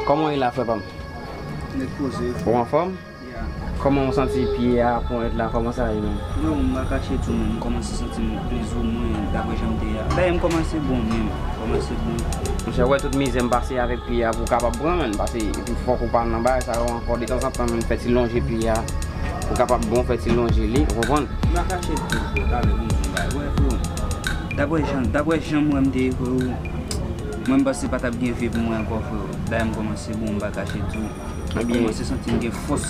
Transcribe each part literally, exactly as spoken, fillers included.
Kòman w ye la, frè pa m? Nèt poze. Ou anfòm? Ya. Kòman w santi pye a, ponyèt la, kòman sa ye menm? Freo, m pa kache di w, men m kòmanse santi m plizoumwen dapre jan m te ye a. Dayè, m kòmanse bon, men m kòmanse bon. Monchè, w wè tout mizè m pase avèk pye a pou w kapab pran, menm, pase epi fòk ou pa nan bagay sa yo ankò, detanzantan, menm fè ti lonje pye a, pou w kapab bon, fè ti lonje li, ou konprann? M pa kache di w, freo, talè pou m di w yon bagay, w wè, freo, dapre jan, dapre jan m wè m te ye, freo, mwen, m panse pa t ap gen vi pou mwen ankò, freo. Dayè, m kòmanse bon, m pa kache di w. Ebyen, kòmanse santi m gen fòs.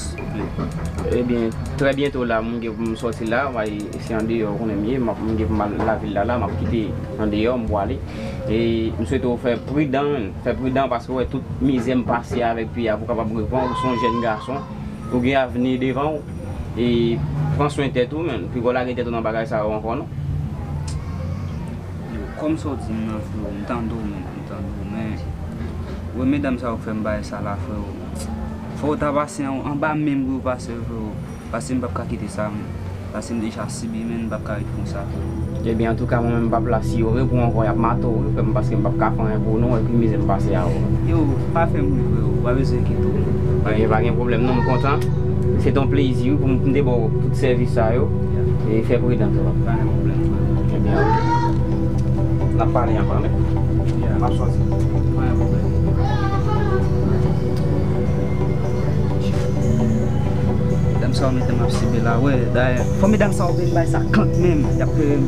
Ebyen, trè byento la, m gen pou m sòti la, m al, se andeyò, ou konnen m ye, m ap, m gen pou m al lavil la, la, m ap kite andeyò, m pou ale. E m swete w fè pridan, menn, fè pridan, paske w wè tout mizè m pase avèk pye a pou w kapab reprann, ou se yon jèn gason, ou gen avni devan w, e pran swen tèt ou, menn, piko lage tèt ou nan bagay sa yo ankò, non. Yo, kòm sa w di m nan, freo, m tande w, menn, m tande w, men, wè medam sa yo k fè m bagay sa la, freo. Fò w ta pase an, anba men m pou yo pase, freo. Pase m p ap ka kite sa, menn. Pase m deja sibi, menn, m p ap ka ret konsa, freo. Ebyen, antouka, mwen menm, m p ap la. Si yo repran w ankò, y ap mate w, wi, frè m, paske m p ap ka fè anyen pou ou, non, epi mizè m pase a, wi. Yo, pa fè m ri, freo. Ou pa bezwen enkyete w, non. Ebyen, pa gen pwoblèm, non, m kontan. Se t on plezi, wi, pou m, pou m te ba w tout sèvis sa yo. E fè pridan tou. Pa gen pwoblèm, frè. Ebyen, oke. N ap pale ankò, men. Ya. M ap sòti. Pa gen pwoblèm. Medam sa yo mete m ap sibi la, wè, dayè. Fò medam sa yo vin bay sa kant menm, y ap pere m.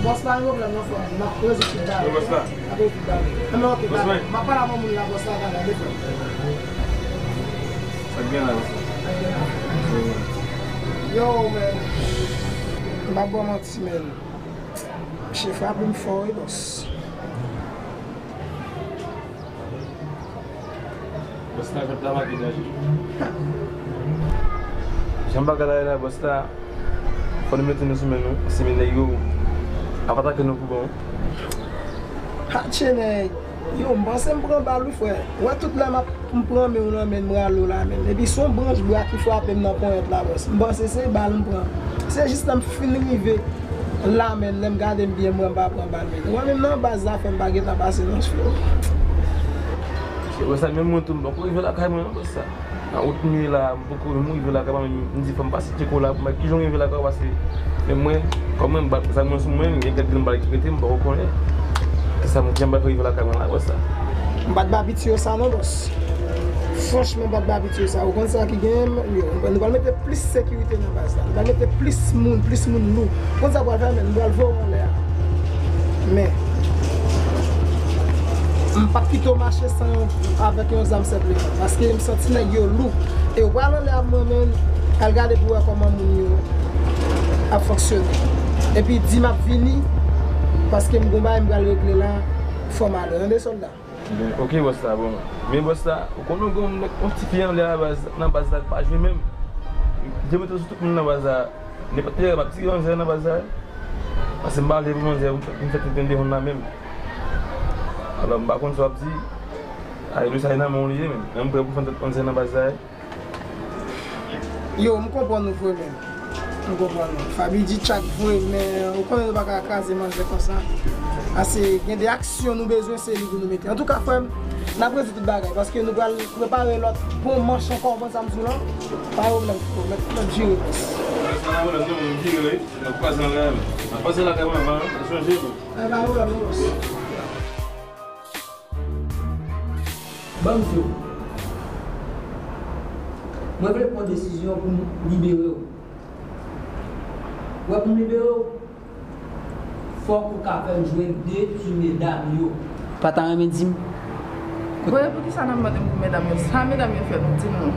Bòs la, gen pwoblèm nan frè m. N ap rezoud tout bagay. Wi, bòs la. N ap rezoud tout bagay. Anben, oke, bòs la. M ap pale avèk moun la, bòs la, talè, defen. Sa k gen la, bòs la? Yo, men. M p ap ba w manti, men. Misye frape m fò, wi, bòs. Bòs la, jòt la make danje. Jan bagay la ye la, bòs la, fò nou mete nou sou men nou, paske men nèg yo ap atake nou pou bon. Atche nèg, yo, m panse m pran bal wi, frè. Ou wè tout lè m ap, m pran men w nan men m, m rale w la menm. Epi se yon branch bwa ki frape m nan ponyèt la, bòs. M panse se bal m pran. Se jis lè m fin rive la menm, lè m gade m byen, m wè m pa pran bal menm. Ou wè menm nan baz la fè m pa gentan pase nan cheve. Se pou sa menm mwen tou, m poko rive lakay mwen non, bòs la. Nan wout m ye la, m poko menm rive lakay mwen, m di fò m pase tcheko la pou m wè kijan m rive lakay ou, paske menm mwen, kòm mwen, m pa zam mwen sou mwen, m gen kèk grenn bal ki rete, m poko konnen kisa m, kijan m pral fè rive lakay mwen la, bòs la. M pa t ba piti yo sa non, bòs. Franchman, m pa t ba piti yo sa. Ou konn sa ki genyen, m, yo, nou pral mete plis sekirite nan baz la. Nou pral mete plis moun, plis moun lou. Ou konn sa pral fè, men, nou pral voye w anlè a. Men, m p ap kite w mache san yon, avèk yon zam senpleman, paske m santi nèg yo lou. E w pral anlè a mwen menm, al gade pou wè kòman moun yo ap fonksyone. Epi di m ap vini, paske m gon bagay m pral regle la, fò m ale. Tande, sòlda? Oke, bòs la, bon. Men bòs la, ou konn ou gen yon nèg, yon tifi anlè a baz, nan baz la k pa jwe menm. Depi m tonbe sou tout moun nan baz la, nenpòt lè m ap tire manzè nan baz la. Paske m pa vle pou manzè, pou m fè, pou m fè tenten defann la menm. Alò, m pa konn sa w ap di. Ayi, lè sa e nan men w li ye menm. Men m prè pou m fè tenten manzè nan baz la. Yo, m konprann ou vre, men. M konprann ou. Faby di tchak vre, men ou konnen nou pa ka kraze manzè konsa. Ase gen de aksyon nou bezwen, se li pou nou mete. Antouka, frè m, n ap rezoud tout bagay, paske nou pral prepare lòt bon manch ankò, ou konn sa m di w lan? Pa gen pwoblèm, frè m, mèt, mèt jere, bòs. Sa pa pwoblèm, non, m jere, wi. N ap kwaze anlè a, men. N ap pase lakay mwen avan, wi. Chanje, bro. Pa gen pwoblèm, non, bòs. Ban m di w. Mwen vle pran desizyon pou m libere w. Ou wè, pou m libere w, fòk ou ka fè m jwenn de ti medam yo. Pa ta renmen di m? Bon, e poukisa n ap mande m pou medam yo? Sa medam yo fè nou? Di m non.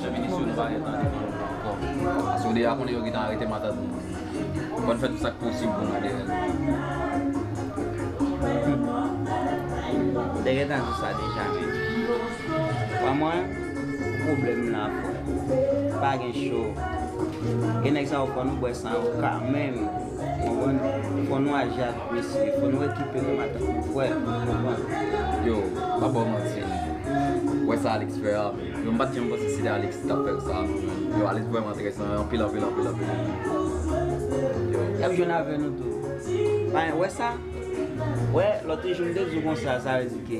chache tout move zanmi. Paske w deja konnen yo gentan arete matant ou. Fò n fè tout sa k posib pou nou dèyè l. Ou te gentan di sa deja, men. Wè mwen, pwoblèm la, frè. Pa gen cho. E nèg sa yo fò nou bwè san yo kanmenm. Konprann? Fò nou aji ak mesye. Fò nou ekipe nou matant nou, frè. Konprann? Yo, pa ba w manti. Wè sa Alex fè a. Yo, m pa t janm panse se te Alex ki t ap fè sa. Yo, Alex vrèman trè san, anpil, anpil, anpil, anpil. Yo. Y ap jwenn avè nou tou. Pa gen, wè sa? Wè, lòt jou m te di w konsa, sa vle di ke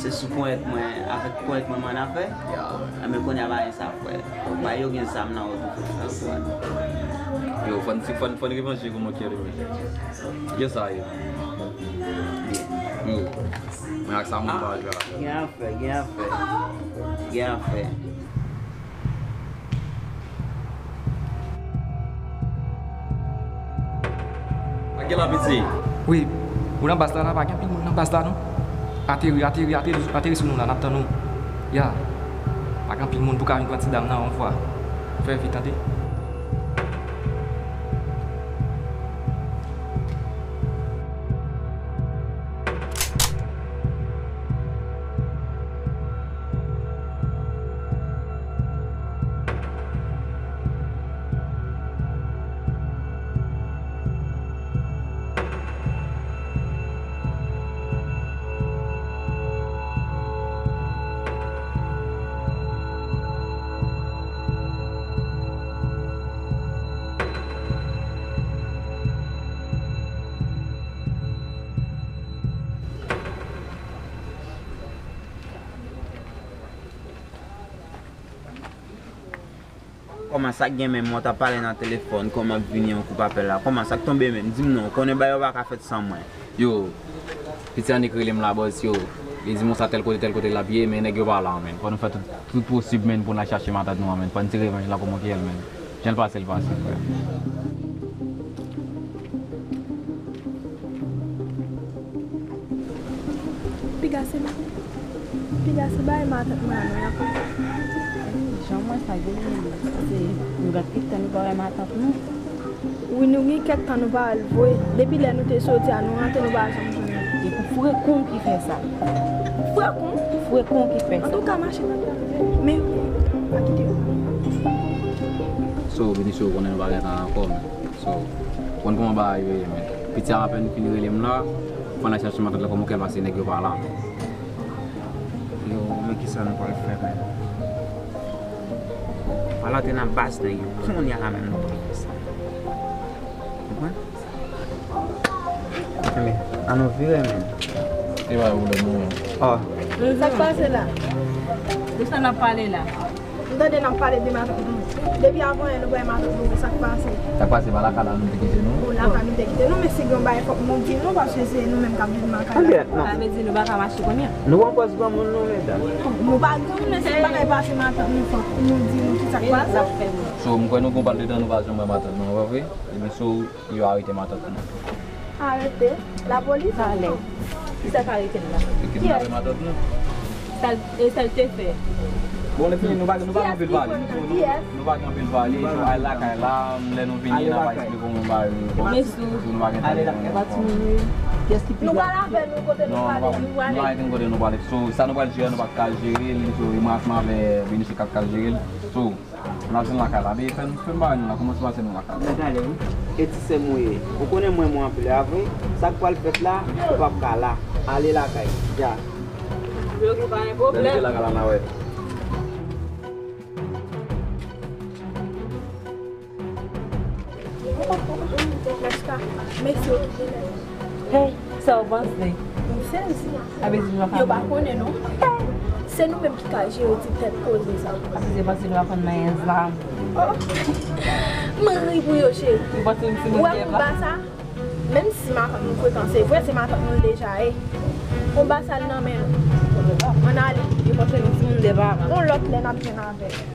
se sou ponyèt mwen, avèk ponyèt mwen m ann afè. Ya. Enben, kounye a pa gen sa, frè. Ba yo gen zam nan yo tou, frè. Yo, fò n, fò n, fò n revanje kou mwen kè li. Yo sa ye. Yo. Mwen ak sa moun pa jwe avè. Gen afè, gen afè. Gen afè. Pa gen la, piti. Wi, ou nan baz la, la, pa gen anpil moun nan baz la, non. Ateri, ateri, ateri, ateri sou nou la, n ap tann ou. Ya. Pa gen anpil moun pou ka vin pran ti dam nan yon fwa. Fè vit, tande. Kòman sa k gen menm, mwen t ap pale nan telefòn, kòman m ap vini yon koup apèl la? Kòman sa k tonbe menm? Di m non, ou konnen bagay yo pa ka fèt san mwen. Yo, piti annik rele m la, bòs, yo. Li di m konsa tèl kote, tèl kote l ap ye, men nèg yo pa la, menm. Fò nou fè tout, tout posib, menm, pou n al chache matant nou an, menm. Fò n tire revanj la kòman k ye l, menm. Jan l pase, l pase, frè. Piga se, piga se bay matant mwen an, non, y ap. Jan mwen sa gen, se nou gen kèk tan nou pa wè matant nou. Wi, nou gen kèk tan nou pa wè l vre. Depi lè nou te soti a, nou rantre, nou pa janm jwenn li. E pou frekon ki fè sa. Frekon? Frekon ki fè sa. Antouka, mache nan travè. Men, pa kite yo. So, Benicio, ou konnen nou pa gen tan ankò, men. So, konn kòman bagay yo ye, men. Piti a apèn fin rele m la, fò n al chache matant la kòman ke l pase nèg yo pa la. Yo, men kisa nou pral fè, men. Ala te nan baz nèg yo, kounye a la menm nou pral fè sa. Konprann? Men, an nou vire, men. E pa pwoblèm, non. Oh. Sa k pase la? De sa n ap pale la? M tande n ap pale de matant nou. Depi avan yè nou bay matant nou, men sa k pase? Sa k pase, pa lakay la nou te kite nou? Bon, lakay nou te kite nou, men si gen yon bagay fòk nou di nou, paske se nou menm k ap viv nan kay la. Sa vle di nou pa ka mache kounye a? Nou pran pòz granmoun nou, medam. Nou pa granmoun, men si bagay pase matant nou, fòk nou di nou ki sa k pase. So, m kwè nou gon pal de tan nou pa janm wè matant nou, pa vre? Ebyen, so, yo arete matant nou. Arete? Lapolis? Talè. Kisa k arete l la? Yo kidnape matant nou. Sa l, e sa l te fè? Bon, lè fini, nou pa, nou pa gen anpil pale. Nou, nou, nou pa gen anpil pale. So, al lakay la, lè nou vini, n ap esplike w yon bagay. Men sou. Nou pa gen tan. Nou pral avè nou kote nou pale. Non, nou pa gen kote nou pale. So, sa nou pral jere, nou pa ka jere l. So, e mwen ak mavè Benicio k ap ka jere l. So, N ap jwenn lakay la. Dèyè fè n, fè n bagay nou la. Kòman se pase nou lakay la? Men talè wi. E ti sè m ou ye. Ou konnen m renmen w anpil, a vre? Sa k pral fèt la, ou p ap ka la. Ale lakay. Ja. Yo gen pa gen pwoblèm. Lè n te lakay la, n a wè. Mèska, mesye yo kite nèg. Hey, sa w panse? M sezi. Sa vle di nou pa ka. Yo pa konnen non. Se nou menm ki ka jere ti tèt koze sa. Sa vle di yo panse nou pa konn manyen zam. Oh. M ri pou yo, cheri. Ou panse m timoun deba? Ou wè konba sa? Menm si matant nou frekan, se vre se matant nou l deja ye. Konba sa l nan men nou. Ann ale. Yo panse nou timoun deba. Yon lòt lè n ap jwenn avè l.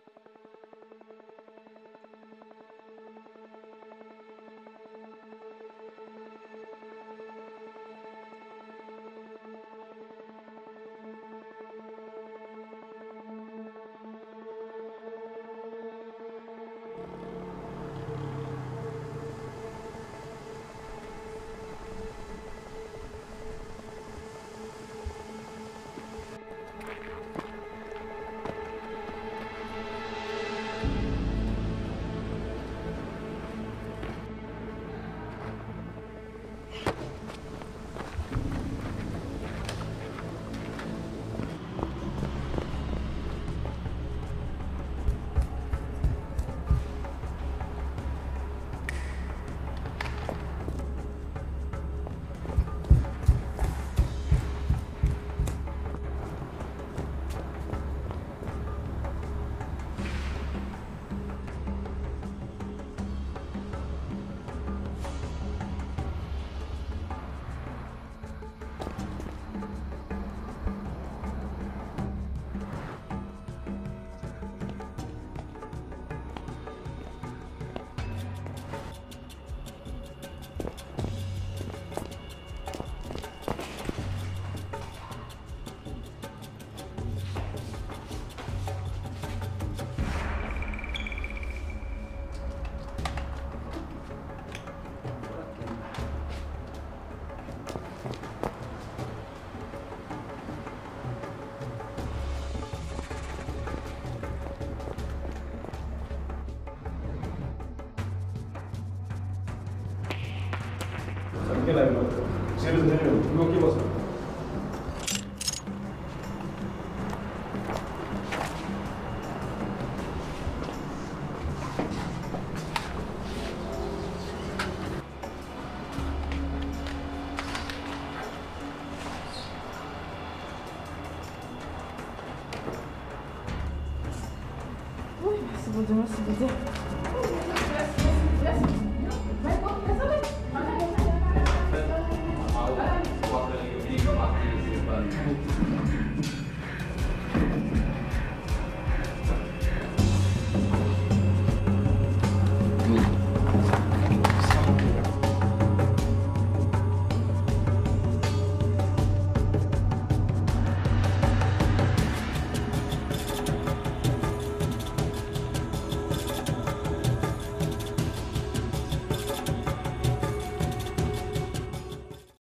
Wi, mèsi Bondye, mèsi, Bondye. Mèsi, mèsi, mèsi. Mèsi, mèsi, mèsi.